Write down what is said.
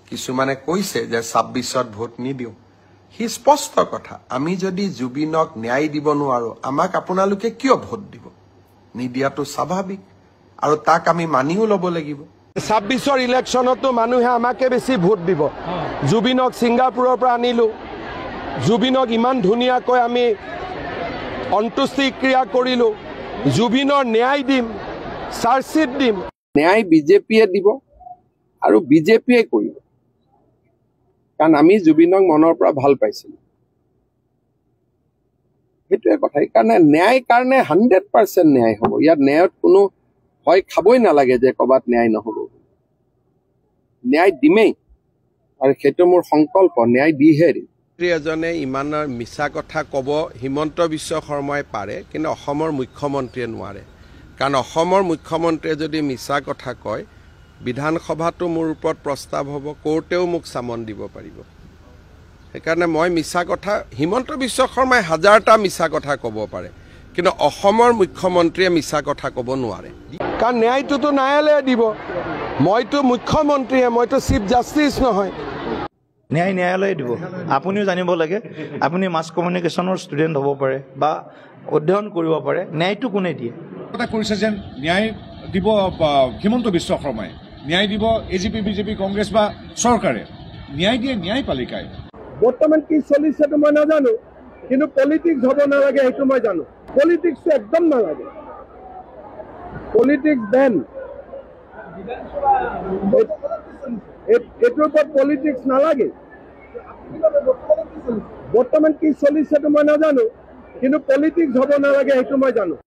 কিছুমানে কৈছে যে 26ত ভোট নিদিওঁ। সি স্পষ্ট কথা, আমি যদি জুবিনক ন্যায় দিব নোৱাৰো, আমাক আপোনালোকে কিয় ভোট দিব? নিদিয়াটো স্বাভাৱিক আৰু তাক আমি মানিও ল'ব লাগিব। 26ৰ ইলেকশ্যনতো মানুহে আমাকে বেছি ভোট দিব। জুবিনক ছিংগাপুৰৰ পৰা আনিলো, জুবিনক ইমান ধুনীয়াকৈ আমি অন্ত্যেষ্টিক্ৰিয়া কৰিলো, জুবিনৰ ন্যায় দিম, চাৰ্জশ্বিট দিম। ন্যায় বিজেপিয়ে দিব আৰু বিজেপিয়ে কৰিব, কাৰণ আমি জুবিনক মনৰ পৰা ভাল পাইছিলো, সেইটোৱে কথা। সেইকাৰণে ন্যায় কাৰণে 100% ন্যায় হ'ব। ইয়াত ন্যায়ত কোনো ভয় খাবই নালাগে যে ক'ৰবাত ন্যায় নহ'ব। ন্যায় দিমেই আৰু সেইটো মোৰ সংকল্প, ন্যায় দিহে দিম। এজনে ইমান মিছা কথা ক'ব হিমন্ত বিশ্ব শৰ্মাই পাৰে, কিন্তু অসমৰ মুখ্যমন্ত্ৰীয়ে নোৱাৰে। কাৰণ অসমৰ মুখ্যমন্ত্ৰীয়ে যদি মিছা কথা কয়, বিধানসভাতো মোৰ ওপৰত প্ৰস্তাৱ হ'ব, কোৰ্টেও মোক চামন দিব পাৰিব। সেইকাৰণে মই মিছা কথা, হিমন্ত বিশ্ব শৰ্মাই হাজাৰটা মিছা কথা ক'ব পাৰে, কিন্তু অসমৰ মুখ্যমন্ত্ৰীয়ে মিছা কথা ক'ব নোৱাৰে। কাৰণ ন্যায়টোতো ন্যায়ালয়ে দিব, মইতো মুখ্যমন্ত্ৰীয়ে, মইতো চিফ জাষ্টিছ নহয়। ন্যায় ন্যায়ালয়ে দিব। আপুনিও জানিব লাগে, আপুনি মাছ কমিউনিকেশ্যনৰ ষ্টুডেণ্ট হ'ব পাৰে বা অধ্যয়ন কৰিব পাৰে, ন্যায়টো কোনে দিয়ে? কৰিছে যেন ন্যায় দিব হিমন্ত বিশ্ব শৰ্মাই, ন্যায় দিব এজিপি, বিজেপি, কংগ্ৰেছ বা চৰকাৰে, ন্যায় দিয়ে ন্যায়পালিকাই। বৰ্তমান কি চলিছেতো মই নাজানো, কিন্তু পলিটিক্স হ'ব নালাগে সেইটো মই জানো। পলিটিক্সটো একদম নালাগে, পলিটিক্স বেন। এইটোৰ ওপৰত পলিটিক্স নালাগে। বৰ্তমান কি চলিছেতো মই নাজানো, কিন্তু পলিটিক্স হ'ব নালাগে সেইটো মই জানো।